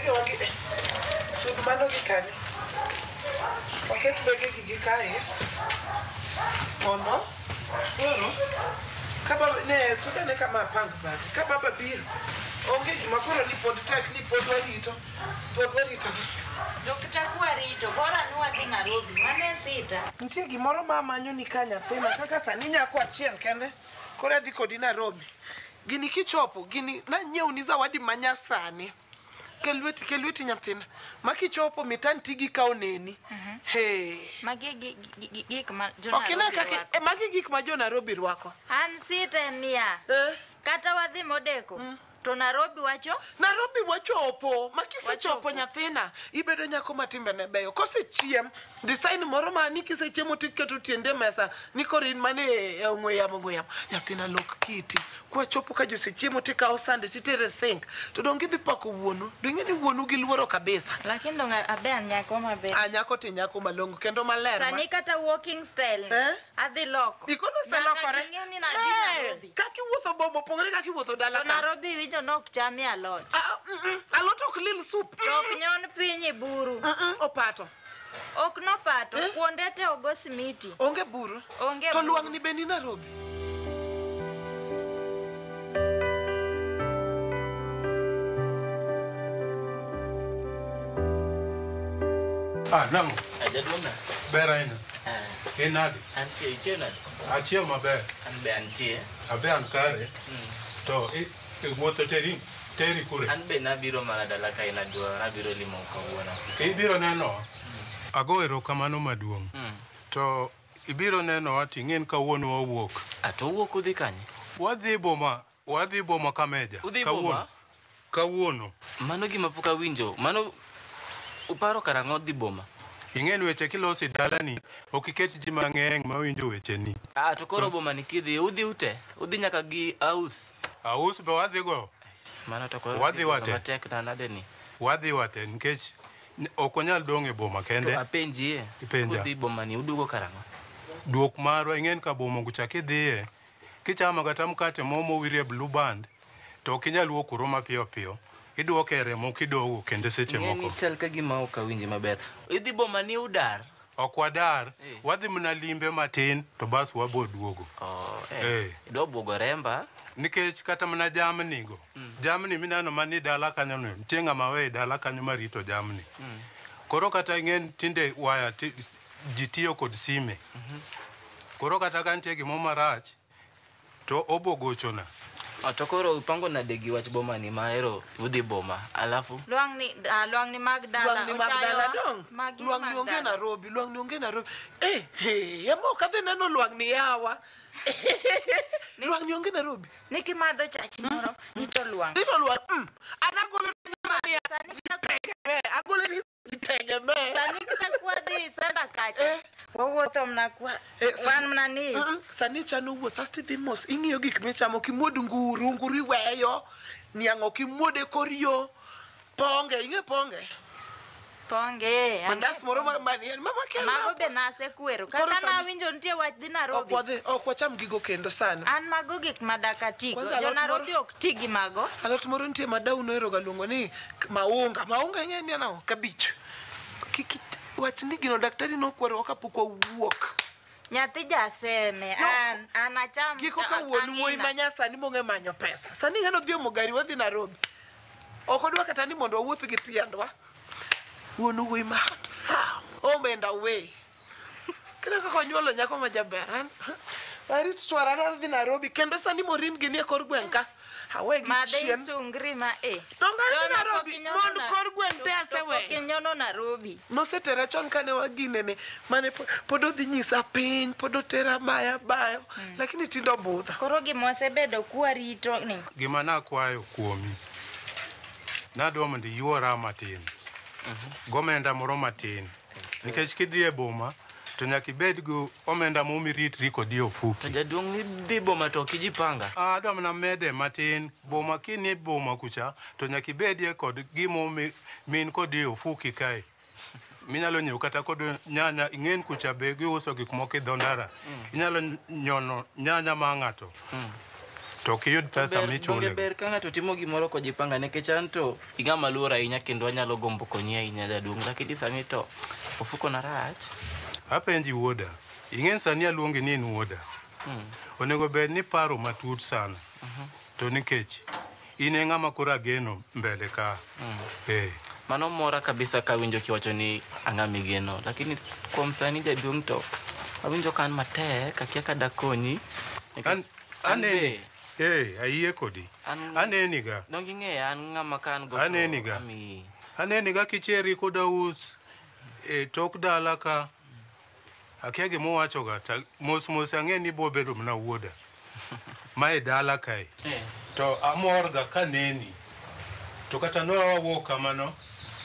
Begewa gi eh, sud mano gi kanyo. Waket begegi gi kae mondo koro ka baba ne sudane kama apang bagi ka baba biro onge gima koro ni pod tek ni pod warito pod warito Dok chak warito, bora ni wadhi Nairobi, mano e sita. Nitie gimoro ma amanyo ni ka nyathina kaka sani nyako achiel kende koro adhi kodi Nairobi. Gini kichopo gini nanyiew ni zawadi ma nyasani. Kel lweti kel lweti nyathina. Ma kichopo mitan tigi ka oneni. Hey. Magi gik ma jo Ok ine Nairobi kaka rwako. e, magi gik ma jo Nairobi rwako. An sita en niya, Eh? kata wadhi modeko, to Nairobi wacho, Nairobi wachopo ma kisechopo Wachopo. nyathina ibedo nyako ma timbene beyo kosechiem design moro ma ni kisechiemo tiketo tiende e mesa ni koro in mane e ong'we yamo ong'we yamo nyathina lok kiti kwachopo ka josechiemo tikawo sande titere sink to donge idhi pako wuonu ding'e ni wuonu gi luoro kabisa lakini dong abe an nyako maber. a nyako ti nyako malong'o kendo maler ma Sani kata walking style ni, Eh? adhi loko. ikono Nyaka oselokore ging'e ni nadhi Eh, Nairobi. kaka iwuotho boma opogore kaka iwuotho dala To ka Nairobi winjo nok chamie alot. Ah, alot ok lil sup To ok nyon piny e buru. Opato Ok nopato, Eh? kuonde te ogo simiti. onge buru Onge to buru. lwang'ni be ni Nairobi Ah, nang'o? Jaduong' Ber ahinya. eh, In nade? antie ichiew nade? Achiewo maber. An be antie. Abe an kare. To wuotho teri teri kure? An be nabiro mana dala kae nadwa nabiro limo kawuono. Ibiro nenowa? Ago erokamano maduong'. To ibiro nenowa ting'en kawuono wawuok. Ah, to uwuok udhi kanye? Wadhi boma, wadhi boma Kameja. Udhi Kawuono. boma? Kawuono. Mano gima pok awinjo. Mano uparo karang'o dhi boma? Ing'en weche kiloso e dalani, ok iket ji mang'eny mawinjo wecheni. Ah, to koro boma ni kidhi udhi ute? Udhi nyaka gi aus? Aus be wadhi go. Mano to koro Wadhi dhi boma wate. matek na nade ni. Wadhi wate nikech ok wanyal dong' e boma To kende. apenji e. Ipenja. Udhi boma ni uduogo karang'o? Duok marwa ing'en ka boma kucha kidhiye, kichamo kata mkate mo mowirie blue band, to ok inyal wuok kuro mapiyo piyo. Iduoke e remo kidogo kendo seche Ing'e ni moko. chal ka gima ok awinji maber. Idhi boma ni udar? Ok wadar, Eh. wadhi mana limbe matin to bas wabo duogo. Oh, eh. Eh. Idwa buogo remba. Nikech kata mana jamni go, jamni mineno mani dala kanyo no, nitie ng'ama we e dala kanyo marito jamni. Koro kata ing'en tinde waya ji tiyo kod sime. Koro kata ka nitie gimoro marach, to obo gochona. Oh, to koro upango nade gi wach boma ni mahero udhi boma alafu Lwang'ni, ah, lwang'ni mag dala. lwang'ni mag dala ochayowa. dong Magi lwang'ni mag onge dala. Nairobi lwang'ni onge Nairobi eh eh ema ok adhi neno lwang'ni yawa lwang'ni onge Nairobi Ni kimadho chach moro, nito lwang'. Nito lwang' an agolo ni Sani kata tegemee agolo ni jitegemee sani kata kwadhi sanda kacha. Eh. Wawuotho mna kwa Eh, wan mna ni. Sani chano wuoth asti dhi mos ing'iyo gik michamo ok imuod nguru nguru iweyo niang' ok imuod e kor yo ponge ing'e ponge Ponge. ang'e mandas moro ponge. ma Mago be nasekwero. Koro Kata sani- nawinjo nitie wach dhi ok Nairobi. wadhi ok wacham gigo kendo sani An mago gik ma dak atigo. Kwanza Jo alot Nairobi moro- ok ti gi mago. alot moro nitie ma dau nohero ga luongo ni maunga maunga ing'e ni en ang'o kabich kik wach ni gino daktari nokwerowa kapok wawuok Nyathi jaseme. No. An an acham. giko ka wuon wuoyi ang'ina. ma nyasani mong'e manyo pesa sani ng'ano dhi omo gari wadhi Nairobi ok odwa kata ni mondo wawuoth gi tiendwa wuon wuoyi ma handsome home and away kendo kaka onyuolo nyako ma jaber an arit twara adwaro dhi Nairobi kendo sani Morin gi nie kor gweng' ka awe gi Madhe chien isungri ma e. Donge adhi To no pok Nairobi inyono mond kor gweng' te to pok aseweyo inyono Nairobi. nosetera chon kane waginene mane pod odhi nyisa piny pod otera bayo bayo lakini tinde obudha Koro gima wasebedo kwarito ni. Gima nakwayo kuomi, nadwa mondo iyuora matin. Gomenda moro matin. Nikech kidhi e boma, to nyaka ibed gi omenda moro miritri kodi e to ofuki. jaduong' ni dhi boma to ok ijipanga. Ah, adwa mana mede matin. Boma kinie boma kucha, to nyaka ibedie kod gimo min kodi e ofuki kae. Minyalo nyiewo kata kod nyanya, ing'en kucha be giuso gik moko e dho ndara. Inyalo nyono nyanya ma ng'ato. To ok iyud To pesa ber- donge michule. ber ka ng'ato timo gimoro kojipanga nikech an to ing'ama luor ahinya kendo anyalo gombo konyi ahinya jaduong' lakini sani to ofuko na rach. Apenji wuoda, ing'e ni sani aluongi ni in wuoda. Onego bed ni paro matut sana. To nikech in e ng'ama koro ageno mbele ka. Eh. Mano mora kabisa kawinjo kiwacho ni ang'a migeno lakini kuom sani jaduong' to awinjo ka an matek akia ka dakonyi. Nikech An, an aneni. be Eh, ayie kodi. an Aneni ga. donge ing'eya an ng'ama ka an go to Aneni ga. amiyi. Aneni ga kicheri koda us e tok dala ka. Akia gima owacho ga ta mos mos ang'e ni bo bedo mana wuoda. Ma e dala kae. Eh. To amor ga kaneni. To kata ne wawuok kamano,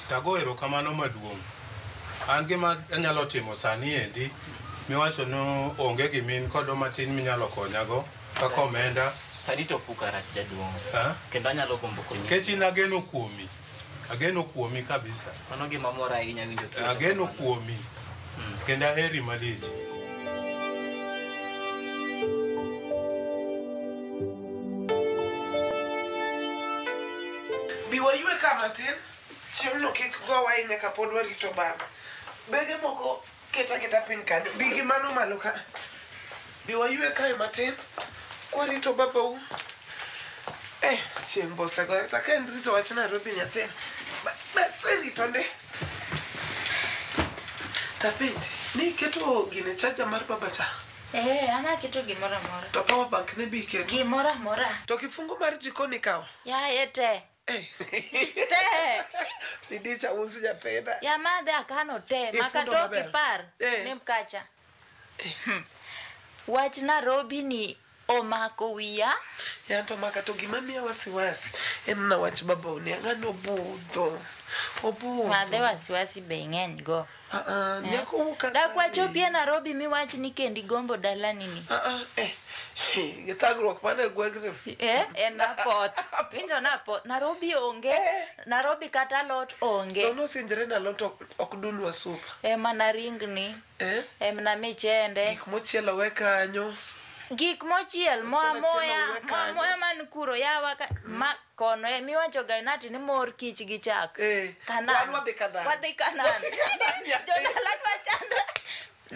tago erokamano maduong'. An gima anyalo timo sani endi, miwacho ni onge gi min kodo matin minyalo konyago, kaka omenda. Sani to ofuko rach jaduong'. Ha? Kendo anyalo gombo konyi. Nikech in ageno kuomi. Ageno kuomi kabisa. Mano gima mora ahinya winjo kiwacho Ageno kamano. kuomi. Kendo aheri malich. Bi waywe ka matin, chieng'no kik gowa ahinya kapod warito baba. Bege moko keta keta piny kanyo, bi gi mano malo ka. Bi waywe kae matin, kwarito babau. Eh, chieng' be osegore, to ka en rito wach Nairobi nyathina. Baserito ndi. Tapenji, ni iketo gine charger mar baba cha? Eh, an aketo gimoro amora. To power bank ne be iketo? Gimoro amora. To kifungu mar jikon ikawo? Yaye te. Eh. Te. Nidicha usi japenda. Ya madhe akano te. Ifundo Maka tok maber. ipar. Eh. Ne mkacha. Wach Nairobi ni omako wiya. Ya to maka to gima miya wasiwasi en na wach babau ni ang'ano obudho. Obudho. Madhe wasiwasi be ing'eny go. Ah ah, Eh. nyako wuok ka Dak sani. wachopie Nairobi miwach ni kendi gombo dalani ni. Ah ah, eh. Gi thagruok mane gweng'ni. Eh, en apoth. Winjo na apoth. Nairobi onge. Eh. Nairobi kata alot onge. Nono osinjre na alot ok dunwa sup. Emana ringni. Eh? Emna michende. Gik mochielo we kanyo. Gik mochiel moa Ochiel achiel moya owe moa kanyo. moya man kuro yawa ka, ma kono e miwacho ga nati ni mor kich gi chak. Eh. Kanan. Wan wadhi Kanan. Wadhi Kanan. Wadhi Kanan, nyathi. Jodala dwa chandre.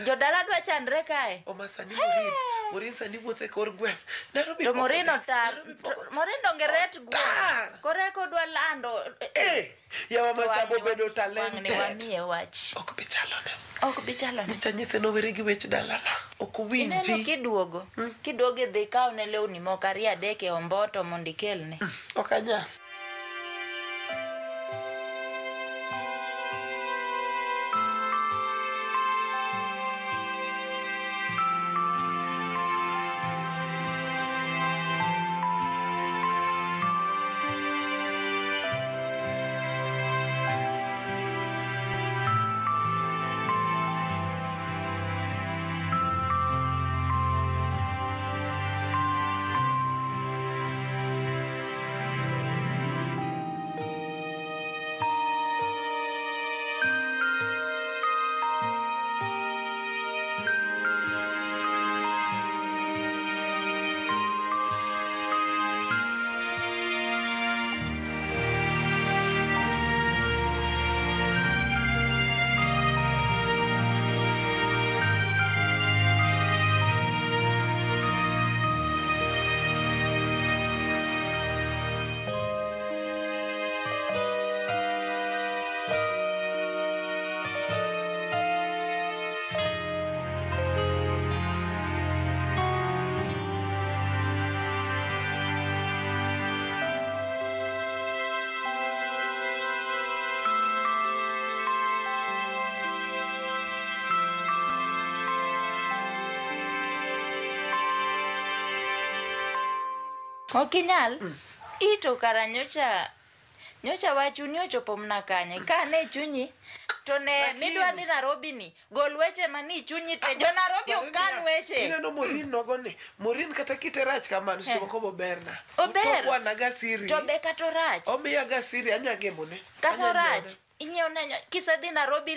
Jodala dwa chandre kae. Oma sani Morin. Morin sani wuotho e kor gweng'. Nairobi To pok Morin odhi. otar. Nairobi pok odhi. Morin donge ret gweng'. Otar. Koro eka odwa lando. Eh, yawa To machabo wang'ni bedo wang'ni talented. wamiye wach. Ok bi chalone. Ok bi chalone. Nyicha nyise nowere gi wech dalana. Ok Ineno owinji. kiduogo. Kiduogo idhi kawne lewni moko ariyo adek e omboto mondo ikelne. Ok anyal. Ok inyal? Ito kara nyocha nyocha wachuni ochopo mna kanye. Ka ne chunyi to ne Lakini- midwa dhi Nairobi ni gol weche manie chunyi te jo Nairobi ok kan weche. Ineno Morin nogoni. Morin kata kite rach kamano seche moko boberna. Ober. Otokwana siri. To be kata orach. Omiyaga siri anya gemone. Kata Anya orach. nyiewone. Inyiewo ne kisedhi Nairobi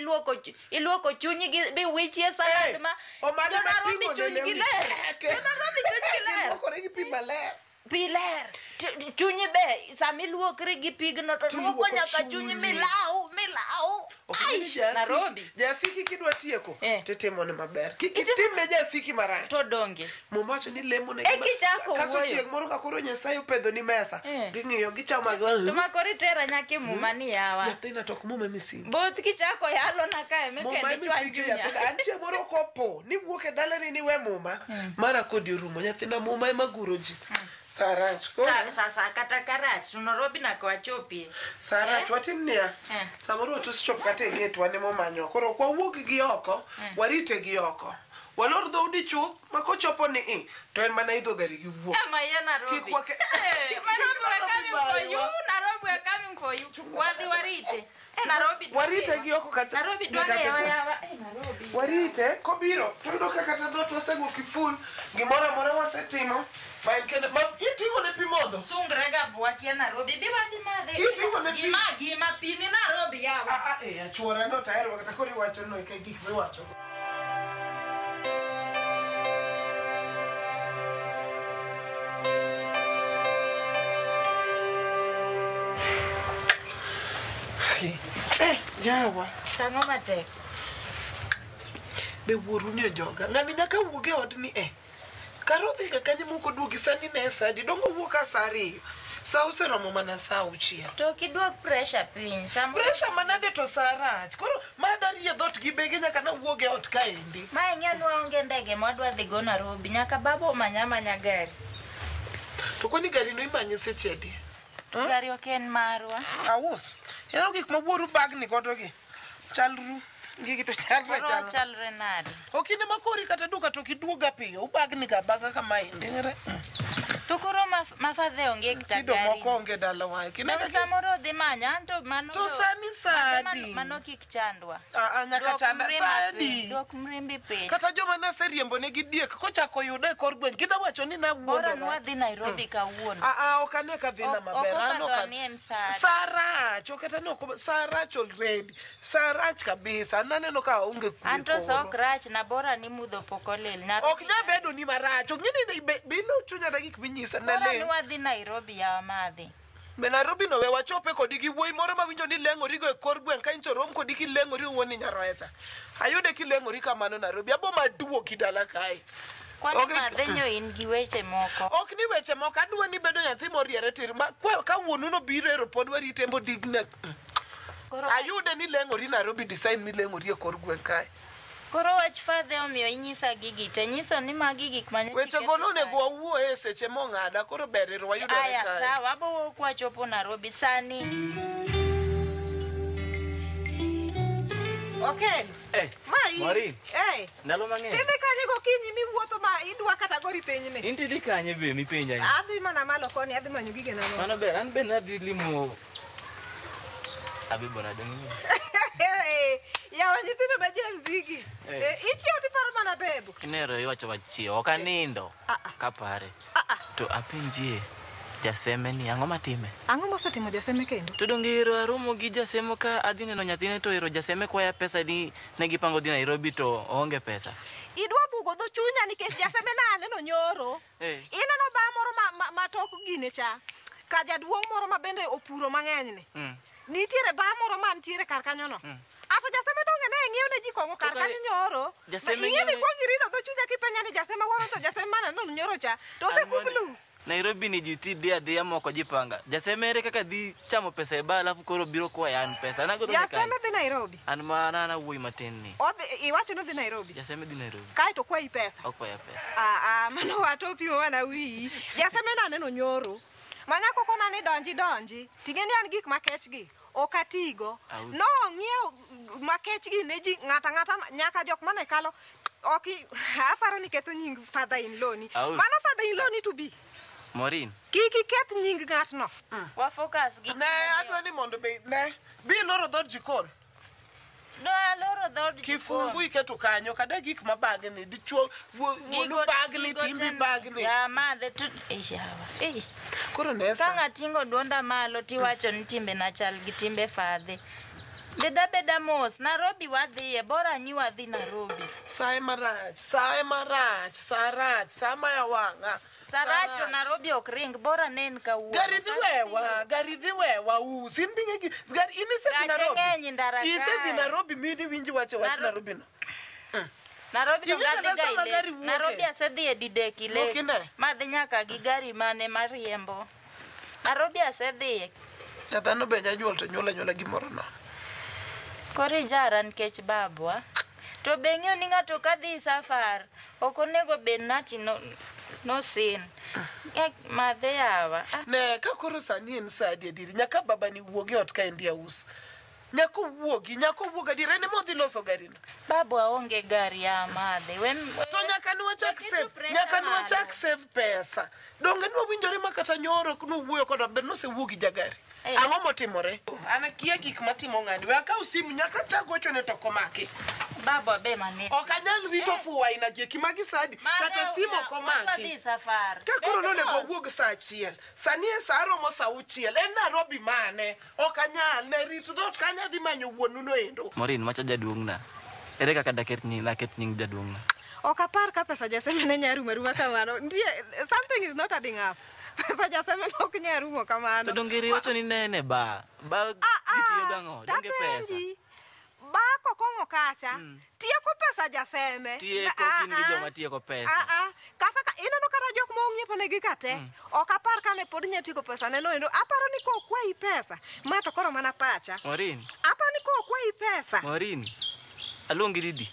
iluoko chunyi gi biwichie salad Eh, ma omane jo Nairobi mating'o ne chunygi lewni ler. seke. Jo Nairobi chunygi ler. Giluokore gi pi maler. Pi ler. Chunyi be sama iluokri gi pigno to Tiluoko luoko nyaka chunyi chunyi. milau milau. Ok Ai, ni jasiki- Nairobi. Jasiki kidwa tieko Eh. titimone maber. Kik itimne jasiki marach. To donge. Muma wacho ni lemo ne Eh, kichako kaso wuoyo. chieng' moro ka koro Nyasaye opedho ni mesa. Eh. Ging'iyo gichamo To ma koro itera nyaka e muma ni yawa. Nyathina to ok muma emisingi. Both kichako yalo na kae Muma mikende chwal emisingi chunya. nyathina. An chieng' moro kopo ni wuok e dalani ni we muma. Mara kodi orumo nyathina muma ema guro ji. Sa rach. Koro Sa sa sa kata karach to Nairobi nyaka wachopie. sa rach Eh? watim niya. Eh. Samoro watuchop kata e gate wan emomanyo. Koro ok wawuog gi oko, warite gi oko. Walor dhoudi chuth ma kochopo ni i to en mana idho gari gi wuok. Ema ye Nairobi. Kik wake- Eh, Nairobi we are coming for Nairobi you. bawa. Nairobi we are coming for you. Wadhi warite. Eh Nairobi. Warite gi oko kacha. Nairobi gi dwale kata yawa cha. yawa. Eh Nairobi. Warite kobiro to yudo ka kata dhoot wasego kiful gimoro amora wasetimo ma en kende ma iting'o ne pi modho. Sungre ga bwakia Nairobi. Bi wadhi madhe. Iting'o ne pi. Gima gima pi ni Nairobi yawa. Ah, ah, eh, achuora no tayari kata koro iwacho no e gik miwacho. Eh, yawa. Tang'o matek. Be wuoru ni ojoga. Ng'ani nyaka wuog e odni e. Kar odhiga kanye mok oduogi sani ne sa adi? Donge owuok ka sa ariyo. Sa oseromo mana sa auchiel. To ok iduok pressure piny. Samoro Pressure manade to sa rach. Koro ma darie dhoot gi bege nyaka nawuog e ot kaendi. Ma ing'e ni waonge ndege mwadwa dhi go Nairobi. Nyaka baba omany amanya gari. To kwani gari no imanye seche adi? To gari ok en marwa. Aus. Ineno gik ma wuoru bagni godo gi. Chalru. Gigi to chalre Koro chalre. wachalre nade? Ok in ema kori kata duka to ok iduoga piyo. Ubagni ga abaga kamaendi. Ng'ere. To koro mafadhe onge kata Kido gari. moko onge dalawa. Kineno Dong ka- samoro odhi manyo anto mano To sani sa adi? mano kik chandwa. Ah, ah, nyaka Duok chanda mrima sa piny, adi? Duok mrimbi piny. Kata joma naseriembo negi diek kochako yuda e kor gweng' gida wacho ni Bora nawuondora. nwadhi Nairobi kawuono. Ah, ah, ok ane ka dhina Ok- maber. ok An ok okadho an- ni en sa adi. Sa rach, ok kata ni ok sa rach already. Sa rach kabisa. An aneno ka aonge kwe Anto sa koro. ok rach na bora ni mudho pok olil. Ok nyal bedo ni marach. Ok ng'e ni be ilo chunya da gik minyisa Bora nale. nwadhi Nairobi yawa madhi. Be Nairobi no we wachope kodi gi wuoyi moro mawinjo ni leng'ori go e kor gweng' ka incho rom kodi kileng'ori owuon ni nyaroya cha. Ayude kileng'ori kamano Nairobi. Abo maduoki dala kae. Kwani Ok- madhe nyo in gi weche moko. Ok ni weche moko adwa ni bedo nyathi moriere tir ma ka wuonu nobiro ero pod warite mbodigna. Koro Ayude ni leng'ori Nairobi design mileng'ori e kor gweng' kae. Koro wach fadhe omiyo inyisa gigi te nyiso ni magi gik ma nyocha Weche go iketo nonego kae. wawuoye e seche mong'ada koro ber ero wayudore Aya kae. sawa abo wuok kwachopo Nairobi sani. Okel. Eh, Ma in. Maureen. Eh. Ndalo mang'eny. Tidhi kanye gokinyi miwuotho ma idwa kata gori pinyni. In tidhi kanye be mipenja ni? Adhi mana malo koni adhi manyo gigena moko. Mano ber, an be nadhi limo Abibo nade ng'iyo. Yawa nyithindo ma Gen Z gi. Eh. Eh, ichiewo tiparo mana bebo. Inero iwacho wach chiewo, ok anindo Ah, ah. kapare. Ah, ah. To apenjie jaseme ni ang'o matime? Ang'o mosetimo jaseme kendo? To donge ero aromo gi jasemo ka adhi neno nyathine to ero jaseme kwaya pesa ni ne gipango dhi Nairobi to oonge pesa. Idwa bugo dho chunya nikech jaseme na aneno nyoro. Eh. Ineno ba moro ma tok gine cha. Ka jaduong' moro ma bende opuro mang'eny ni. Nitiere ba moro mantiere kar kanyo no. Ato jaseme donge ne ng'iewo ne ji kong'o kar To kare- kanyo nyoro. Jaseme Ing'e ni ng'iewo ne- kuong irido dho chunya kipenja ni jaseme wuoro to jaseme maneno nyoro cha. To An osekub mondo- lus. Nairobi ni ji ti dhi adhiya moko jipanga. Jaseme ere kaka dhi chamo pesa e ba alafu koro biro kwaya an pesa. An agodho ne Jaseme kanye? dhi Nairobi. An mana an awuoyi matin ni. Odhi iwacho ni odhi Nairobi. Jaseme dhi Nairobi. Kae to kwayi pesa. Okwaya pesa. Ah, ah, mano wato opimo mana wiyi. Jaseme naneno nyoro. Manyako kona ni donji donji. Ting'e ni an gik makech gi. Ok atigo. Aus. Nong'iewo makech gi ne ji ng'ata ng'ata nyaka jok mane kalo. Ok aparo ni ketho nying father in law ni. Aus. Mano father in law ni to be. Maureen, Kik iketh nying ng'atno. Wa focus gi Ne adwa ni mondo be ne bi iloro dhood jikon. No aloro dhood jikon. Kifungu iketo kanyo kada gik ma bagni dichuo wuonu bagni timbi bagni. Ya madhe to eh yawa. Eh. Koro ne Ka sa. ng'atingo duonda malo tiwacho ni timbe na chal gi timbe fadhe. Beda beda mos, Nairobi wadhiye, bora ni wadhi Nairobi. Sa ema rach, sa ema rach, sa rach, sa maya wang'a. Sarach to Nairobi ok ring, bora ne en kawuono. Gari dhi wewa, gari dhi wewa us. In bing'e gi gari in isedhi Gache Nairobi. ng'eny ndara Isedhi kae. Nairobi midi winji wacho wach Nairobi no. Nairobi to Ing'e gadhi kata ga sama ile. gari wuoke. Nairobi asedhi e didek ile. Ok ine? Madhi nyaka gi gari mane mariembo. Nairobi asedhiye. Dhano be nyanyuol to nyuol anyuola gimoro no. Koro ijara nikech babwa. To be ing'eyo ni ng'ato kadhi safar, ok onego bed nati no, nosin. Madhe yawa. Ah. Ne, ka koro sani en sa adi adieri, nyaka babani wuog e ot ka endi aus. Nyaka owuogi, nyaka owuog adieri, en ema odhi loso garino. Babwa onge gari ya madhe. To nyaka nwachak we save, keto nyaka pressure nwachak save pesa. Donge nwawinjore ma kata nyoro nowuoyo koda ber nosewuo gi jagari. Ang'o motimore? An akia gik matimo ng'ani. We akaw simu nyaka chak gochone to ok omaki. Babwa be mane. Ok anyal rito fuwo aina gi eki magi sa adi kata simu ok omaki. Wadhi safar. Ka koro Bed nonego mos. owuog sa achiel, sani e sa romo sa auchiel, en Nairobi mane? Ok anyal, ne rit dhoot kanyo adhi manyo wuonu no endo. Maureen, macha jaduong'na. Ere kaka daket nying naket nying jaduong'na? Ok apar ka pesa jaseme ne nya rumo aruma kamano. Nitie something is not adding up. Pesa jaseme ne ok nya rumo kamano. To donge riwacho ni nene ba. Ba gitiyo gang'o? Donge pesa. Tapenji. Ba kokong'o kacha. Tieko pesa jaseme. Tieko gin gi joma tieko pesa. Ah, ah. Kata ka ineno kata jok ma ong'iepo negi ka te. Ok apar ka ne pod nya tieko pesa ne no endo. Aparo ni kokwayi pesa. Ma to koro mana pacha. Maureen, Aparo ni kokwayi pesa. Maureen. Aluongi didi.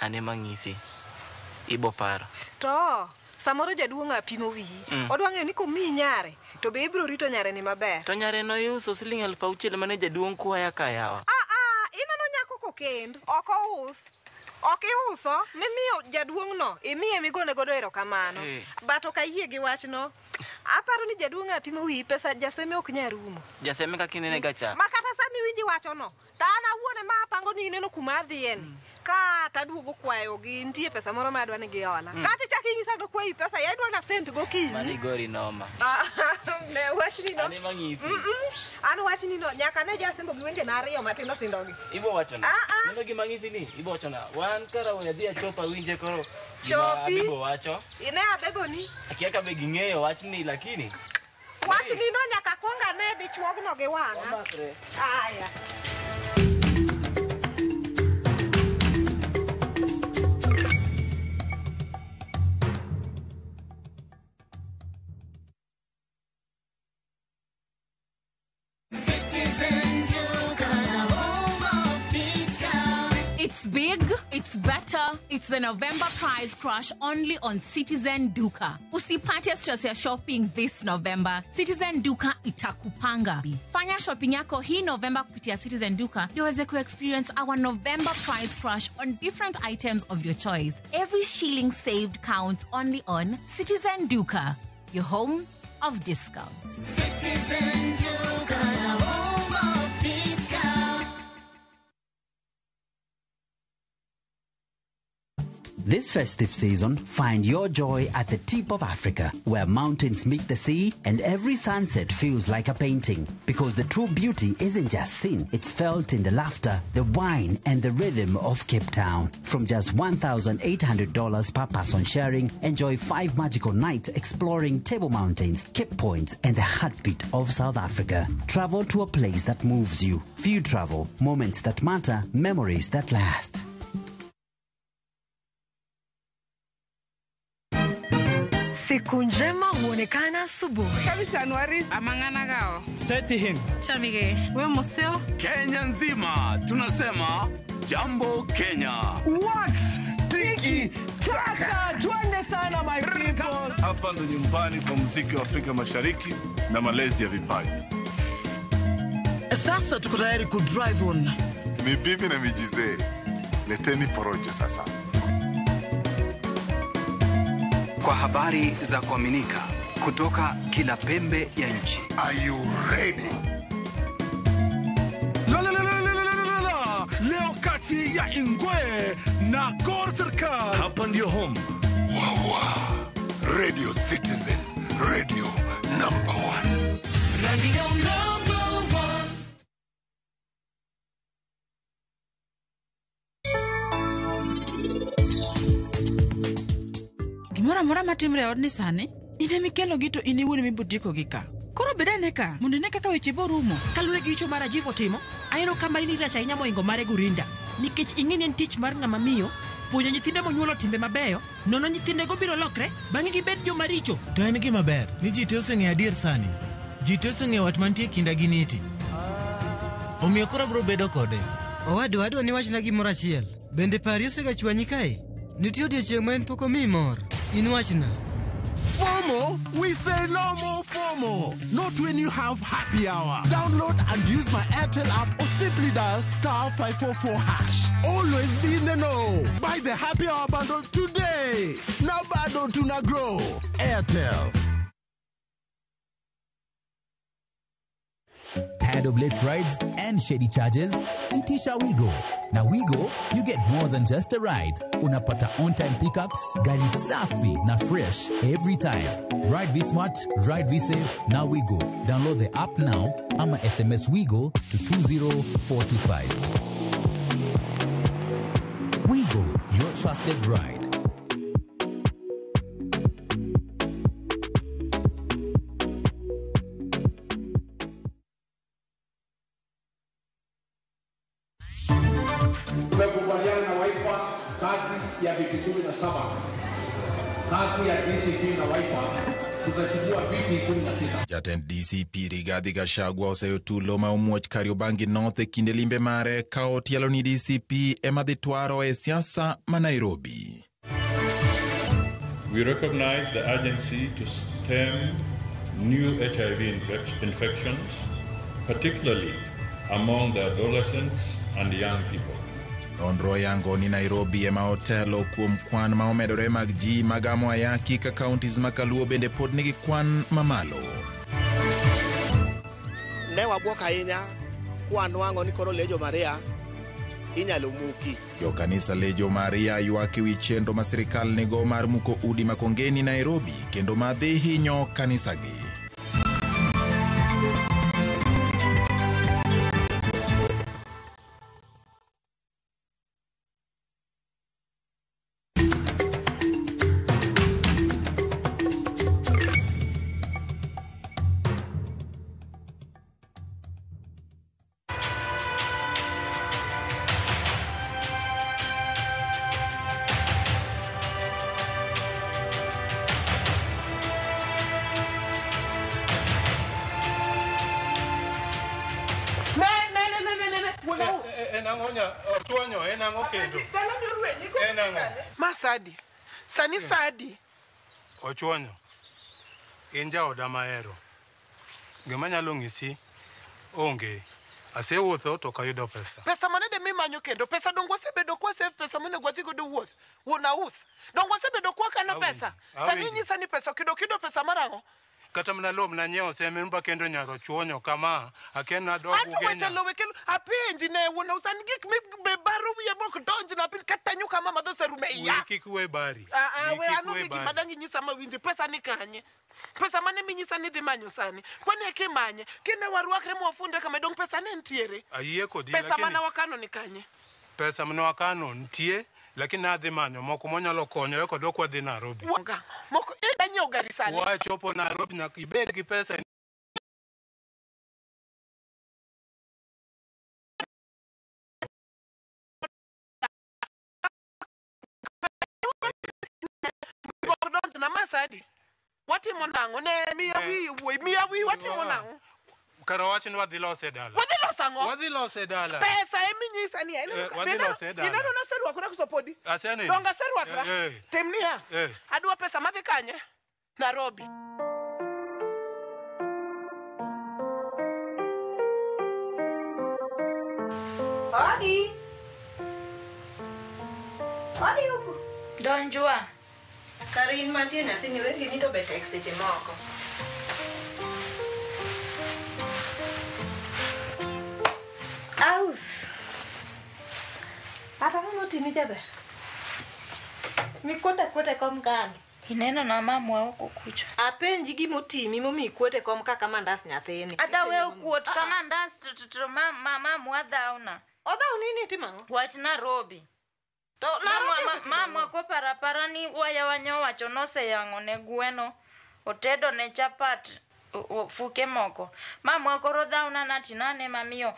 An ema ang'isi. Ibo paro. To samoro jaduong' apimo wiyi. Odwa ng'eyo ni komiyi nyare to be ibiro rito nyare ni maber. To nyare no iuso siling 6,000 mane jaduong' kwaya ka yawa. Ah ah, ineno nyako kokend, ok ous. Ok iuso, mimiyo jaduong' no, imiye migone godo erokamano. But ok ayie gi wachno. Aparo ni jaduong' apimo wiyi pesa jaseme ok nya rumo. Jaseme kaka inene ga cha. Ma kata sama iwinji wachono, to an awuon ema apango ni ineno kuma adhiye ni. Ka taduogo kwayogi, nitie pesa moro ma adwa ni gihola. Kata ichak inyisa to kwayi pesa, ya idwa na fent gokinyi. Mani gori noma. Ah, ne wachni no. An ema ang'isi. An wachni no, nyaka ne jasembo gi wengena ariyo matindo tindo gi. Ibo wacho na. Ah, ah. Neno gima ang'isi ni, ibo wacho na. Wan kara we adhi achop awinje koro. Gima Chopi. Abibo wacho. Ine abeboni. Akia ka be ging'eyo wachni lakini. Wachni no nyaka kuong ane dichuogno gi wang'a. Wamakre. Aya. Citizen Duka, the home of discount. It's big, it's better, it's the November price crash only on Citizen Duka. Usipate stress ya shopping this November. Citizen Duka itakupanga. Fanya shopping yako hii November kupitia Citizen Duka ndio uweze kuexperience our November price crash on different items of your choice. Every shilling saved counts only on Citizen Duka, your home of discounts. Citizen Duka, the home of discount. This festive season, find your joy at the tip of Africa, where mountains meet the sea and every sunset feels like a painting. Because the true beauty isn't just seen, it's felt in the laughter, the wine, and the rhythm of Cape Town. From just $1,800 per person sharing, enjoy 5 magical nights exploring Table Mountains, Cape Points, and the heartbeat of South Africa. Travel to a place that moves you. Few travel, moments that matter, memories that last. Siku njema huonekana asubuhi. Seti him. Chamige. We museo. Kenya nzima tunasema jambo Kenya. Wax tiki taka, twende sana my people. Hapa ndo nyumbani kwa muziki wa Afrika Mashariki na malezi ya vipaji. Sasa tuko tayari ku drive on. Ni bibi na mijizee, leteni porojo sasa. Kwa habari za kuaminika kutoka kila pembe ya nchi. Are you ready? La, la, la, la, la, la, la, la. Leo kati ya Ingwe na Gor Serikal. Hapa ndio home. Wawa. Radio Citizen, radio number 1. Radio number 1. Gimoro amora matimre e odni sani In ema ikelogi to in iwuon ema ibiro tiekogi ka. Koro bed ane ka mondo ine kaka weche biro rumo. Kaluwore gi richo mar Rajiv otimo, aneno ka mari ni rach ahinya mohingo mare Gurinda. Nikech ing'e ni en tich mar ng'ama miyo puonjo nyithinde monyuolo timbe mabeyo, nono nyithindego biro lokre, bang'e gibed joma richo. To en gima ber ni ji te oseng'eyo adier sani. Ji te oseng'eyo wat mantie e kinda gi Niti. Omiyo koro abiro bedo kode. Owadwa, adwa ni iwachna gimoro achiel. Bende pari osegachwanyi kae? Nitie odiechieng' ma en pok omiyi mor. In wachna. FOMO? We say no more FOMO. Not when you have happy hour. Download and use my Airtel app or simply dial star 544 hash. Always be in the know. Buy the happy hour bundle today. Now bado tuna grow. Airtel. Tired of late rides and shady charges? Itisha Wigo. Now Wigo, you get more than just a ride. Unapata on-time pickups, gari safi na fresh every time. Ride V-Smart, ride V-Safe, now Wigo. Download the app now ama SMS Wigo to 20425. Wigo, your trusted ride. Tumekubaliana na Wiper kati ya viti 17 kati ya DCP na Wiper tutachukua viti 16. Jatend DCP Rigathi Gachagua oseyo tulo ma omuoch Kariobangi North e kinde limbe mare ka otielo ni DCP ema dhi twaro e siasa ma Nairobi. We recognize the urgency to stem new HIV infections, particularly among the adolescents and young people. Nonro yango ni Nairobi ema otelo kuom kwan ma omedore mag ji magamo ayaki ka counties ma Kaluo bende pod nigi kwan mamalo. Ne wabwok ahinya kwanwang'o ni koro Lejo Maria inyalo muki. Jokanisa Lejo Maria ywak ewi chenro ma sirikal nigo mar muko udi ma Kongeni Nairobi kendo ma dhi hinyo kanisagi. Masadi. Sani sadi. Ochuonyo. In jaoda mahero. Gima anyalo nyisi onge. Asewuotho to ok ayudo pesa. Pesa manade mimanyo kendo? Pesa dong wasebedo kwa save pesa monego wadhi godo wuoth. Wuon aus. Dong wasebedo kwa kano pesa. Sani nyisa ni pesa kido kido pesa marang'o? Kata mana lowo nanyiewo sembe kendo nyaro chuonyo kama aken adog Ugenya. Ato weche lowo kendo apenji ne wuon aus an gik mibaro wiye mok donjna piny kata nyuka mama dho oserumo e iya. Kik we bari. We an onge gima dang' inyisa mawinji. Pesa ni kanye? Pesa mane minyisa ni dhi manyo sani? Kwani eka imanye? Kine warwakre mwafunde kama dong pesa ne nitiere. Ayie kodi. Pesa mana wakano ni kanye? Pesa mane wakano nitie, lakini adhi manyo moko monyalo konyore kod ok wadhi Nairobi. Moko ida nyiewo gari sani. Wachopo Nairobi nyaka ibed gi pesa. Na masadi. Watimo nang'o? Ne miya wiyi wuoyi, miya wiyi watimo nang'o? Kara wach ni wadhi lose dala. Wadhi loso ang'o? Wadhi lose dala. Pesa eminyisa ni wadhi lose dala. Ineno naserwakora koso podi? Aseneno. Donge aserwakra? Tim niya. Adwa pesa madhi kanye? Nairobi. Odi. Odi huku. Donjwa. Kare in mantie nyathini wengeni to be tek seche moko. Aus. Ata ang'o motimi jaber? Mikuoto akuota e kom kani. Ineno na mamwa oko kucha. Apenji gimotimi momiyo ikuoto e kom kaka mandas nyathini. Ada we okuot ka mandas to mamwa dhawna. Odhaw nini timo ang'o? Wach Nairobi. To Nairobi mamwa koparapara ni waya wanyowacho noseyang'o ne gweno Otedo ne chapat fuke moko. Mamwa koro dhawna nati nane mamiyo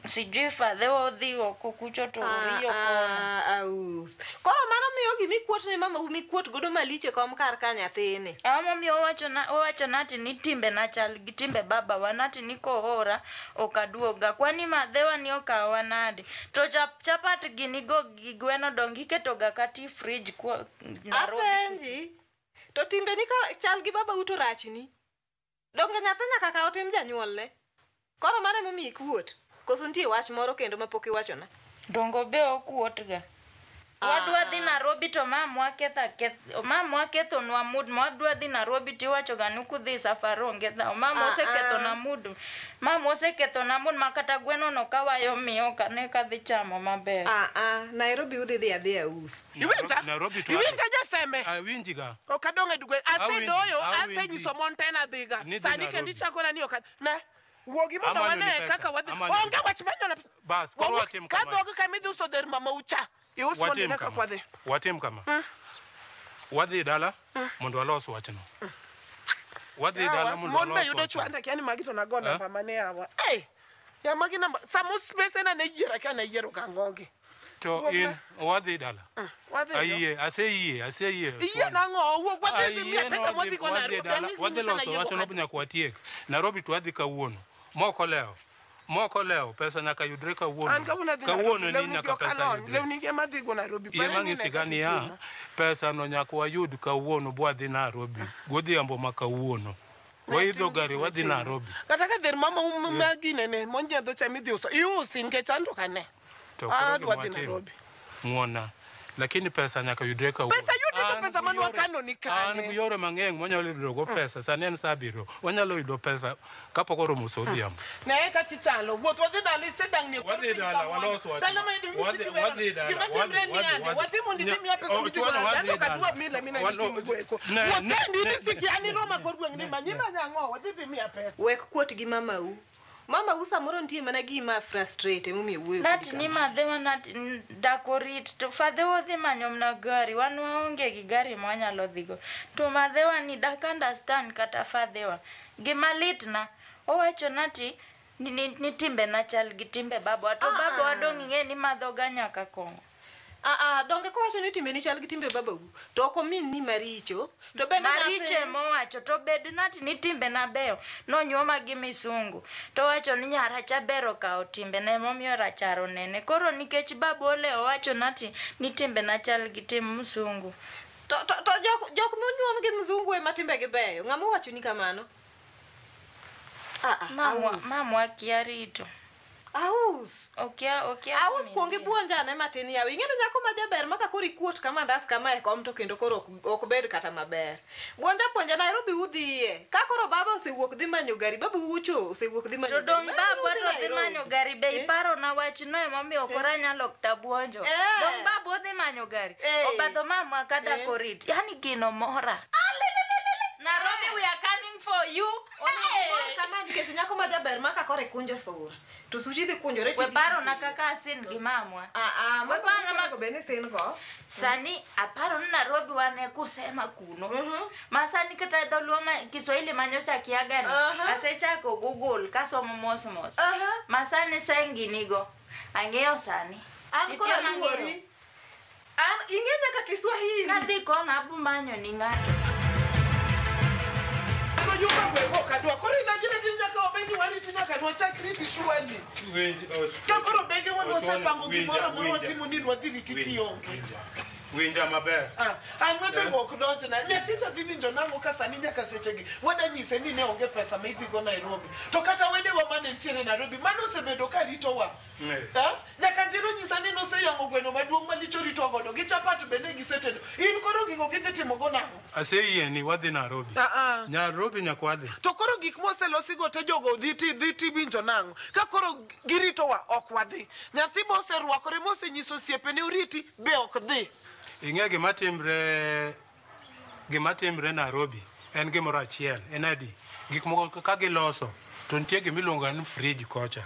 sijui fadhe odhi oko kucho to oriyo kono. Aus. Koro mano miyo gimikuot ne mamau mikuot godo malich e kom kar ka nyathini. Ang'o momiyo owacho nati ni timbe na chal gi timbe babawa nati ni koora ok aduoga. Kwani madhewa ni okawa nade? To chapat gini go gi gweno dong iketoga kata e fridge kwa Nairobi. Apenji. To timbeni ka chal gi babau to rachni. Donge nyathi nyaka kaw tim janyuolne? Koro mano emomiyo ikuot. Koso nitie wach moro kendo mapok iwachona? Dongo be okuotga. Wadwa dhi Nairobi to mamwa kethonwa mood. Wadwa dhi Nairobi tiwachoga ni kudhi safar onge dhaw. Mama osekethona mood. Mama osekethona mood ma kata gweno no kawayo miyo ok ane kadhi chamo maber. Nairobi udhi dhi adhi aus. Iwinja? Nairobi to Iwinja jaseme? Awinjiga. Ok adong' e dugwe. Asedoyo, Awinji. asenyiso mon te nadhiga. Ni dhi Sani Nairobi. kendo ichakona ni ok ne. Wuogi mondo Amanyo ni wane pesa. kaka wadhi. Amanyo ni Onge wach manyo na pesa. Bas, koro Wawuok watim ka kama. dhogi kama idhi uso dher mamau cha. Ius mondo Watim ine kaka kama. wadhi. Watim kama. Wadhi dala mondo walos wachno. Wadhi dala Yawa, mondo mon be walos yudo wachno. chwanda kia ni magi to nago Eh? namba mane yawa. Ei, ya magi namba. Samus pesa na ne yiero akia ne yiero kang'ogi. To Wuog in na. wadhi dala. Wadhi. Ayie, aseyie, aseyie. Iyie nang'o? Wuog wadhi dhi miya Ayie pesa nodhi- mwadhi go wadhi Nairobi. dala, Ang'e wadhi gima loso nayiego wachno kanye. nyaka watiek. Nairobi to wadhi kawuono. Mok olewo. Mok olewo, pesa nyaka yudre kawuono. An kawuono adhi Kawuono Nairobi. ni Lewni gi nyaka ok pesa alony. yudre. Lewni gi ema adhi go Nairobi. Yie Pare ni mang'isi ne ga kaka niya, itimo. pesa no nyaka wayud kawuono bwadhi Nairobi. Godhiambo ma kawuono. Waidho gari wadhi Nairobi. Kata ka dher mama ma ginene monyiedho cha midhi uso. Iusi nikech an to ok ane. To An koro adwa gima dhi watim, Nairobi. Ng'wona. Lakini pesa nyaka yudre kawuono. Pesa yudre to An pesa gi mane yore- wakano ni An kanye. gi yore mang'eny mwanyalo yudogo pesa. Sani en saa abiriyo. Wanyalo yudo pesa kapok oromo sa odhiambo. Ne kaka ichalo. Wuoth wadhi dala isedang'ni e kor Wadhi piny dala, ka mwana. walos wachno. Dala ma idhi Wadhi- wero. wadhi dala, Gima timre wadhi- ni wadhi- ane. wadhi. Wadhi mondo idhi miya pesa Oh, midhi go Chwalo, Nairobi. An wadhi ok adwa dala. mila mina Walo- itimo go eko. Ne- Wuoth ne- kendi ne- idhi sikia ni Roma kor gweng' ni manyi manya ang'o? Wadhi dhi miya pesa. Wek kuot gi mamau. Mamau samoro nitie mana gima frustrate emomiyo wuoyo kodi Nati ni kama. madhewa nati dak orit to fadhewa odhi manyo mana gari wan waonge gi gari ma wanyalo dhigo to madhewa ni dak understand kata fadhewa gima litna owacho nati ni timbe na chal gi timbe babawa to babawa dong' ing'e ni madhoga nyaka kong'o. Donge kowacho ni timbeni chal gi timbe babau to ok omin ni maricho to bende maricho nyathi- emowacho to bed nati ni timbena beyo nonyuoma gi misungu to wacho ni nyaracha ber okawo timbene emomiyo rachar onene koro nikech baba ole owacho nati ni timbena chal gi tim msungu to jok monyuom gi mzungu ema timbegi beyo ng'ama owacho ni kamano Aus. Mamwa kia rito Aus. Okia Aus kuong ibuonja ane matin yawa. Ing'e ni nyako ma jaber ma ka koro ikuot ka mandas kama e kom to kendo koro ok bed kata maber. Buonja buonja Nairobi udhiye. Ka koro baba osewuok dhi manyo gari, babu ucho osewuok dhi manyo to dong' gari. babwa Udhi to dhi Nairobi. manyo gari be iparona wachno emomiyo koro anyalo kata buonjo dong' babwa odhi manyo gari obadho mamwa ka dak orit yani gino mora Nairobi we are coming for you. Onego kama nikech nyako ma jaber ma ka koro ikunjo sura. To suchi dhi kunjore We parona kaka asin gi mamwa. We parona ma bed ni sin go. Sani aparo ni Nairobi wane kusema kuno. Ma sani kata dholuo ma Kiswahili manyocha kiagani. Asechako Google kasomo mos mos. Ma sani sengi nigo. Ang'eyo sani. An koro Nitie mang'eyo. aluori. An ing'e nyaka Kiswahili. Kadhi kono abumanyo ni ng'ato. No yuka gwego ok adwa. Koro inajira ti nyaka obedi wariti nyaka nwachak riti surely. Ka koro bege wan wasepango gimoro amora watimo ni dwadhi riti tionge. Winja maber. An wechego ok donjna. Nyathi cha dhi winjo nang'o ka sani nyaka sechegi wada nyise ni ne onge pesa ma idhigo Nairobi. To kata wedewa mane nitiere Nairobi mano osebedo ka ritowa. Nyaka njiro nyisa ni noseyang'o gweno maduong' malicho rito godo gi chapat bende gisetedo. In koro gigo gidhi timogo nang'o? Aseyie ni wadhi Nairobi. Nairobi nyaka wadhi. To koro gik moselosigo te jogo dhi ti winjo nang'o? Ka koro giritowa ok wadhi. Nyathi moserwakore mosenyiso osiepene oriti be ok dhi. Ing'e gima timre Nairobi en gimoro achiel, en adi gik moko ka giloso To nitie gimiluongo ni fridge kocha.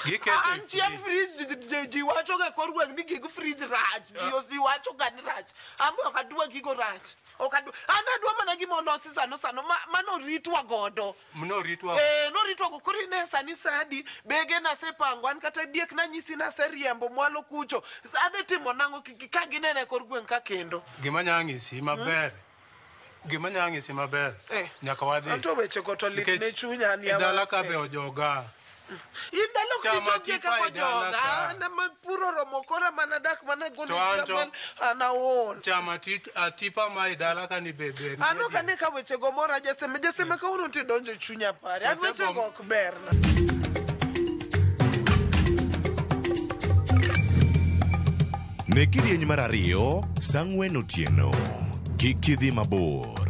Giketo e Antie fridge ji wacho ga e kor gweng' ni gig fridge rach. Ji wacho ga ni rach. An be ok adwa gigo rach. Ok adwa. An adwa mana gima olosi sano sano ma mano ritwa godo. Noritwa. Eh, noritwa go koro ine sani sadi bege nasepango an kata diek nanyisi naseriembo mwalo kucho. Adhi timo nang'o ka ginena e kor gweng' ka kendo. Gima nya ng'isi maber. Gima nya ng'isi maber. Eh. Nyaka wadhi. Anto weche go to lit ne chunya an E yawa. dala ka be ojoga. In dala ok Chama dijogie tipa kaka e dala ojoga. ka. An ema puro romo kora mana dak mana To an to- gone an aol. Chama atipa ma e dala ka ni be ber. An ok ane ka weche go mora jaseme jaseme kawuono to idonjo e chunya pare. An weche go ok berna. Ne kidieny mar ariyo, sa 4 otieno. Kik idhi mabor.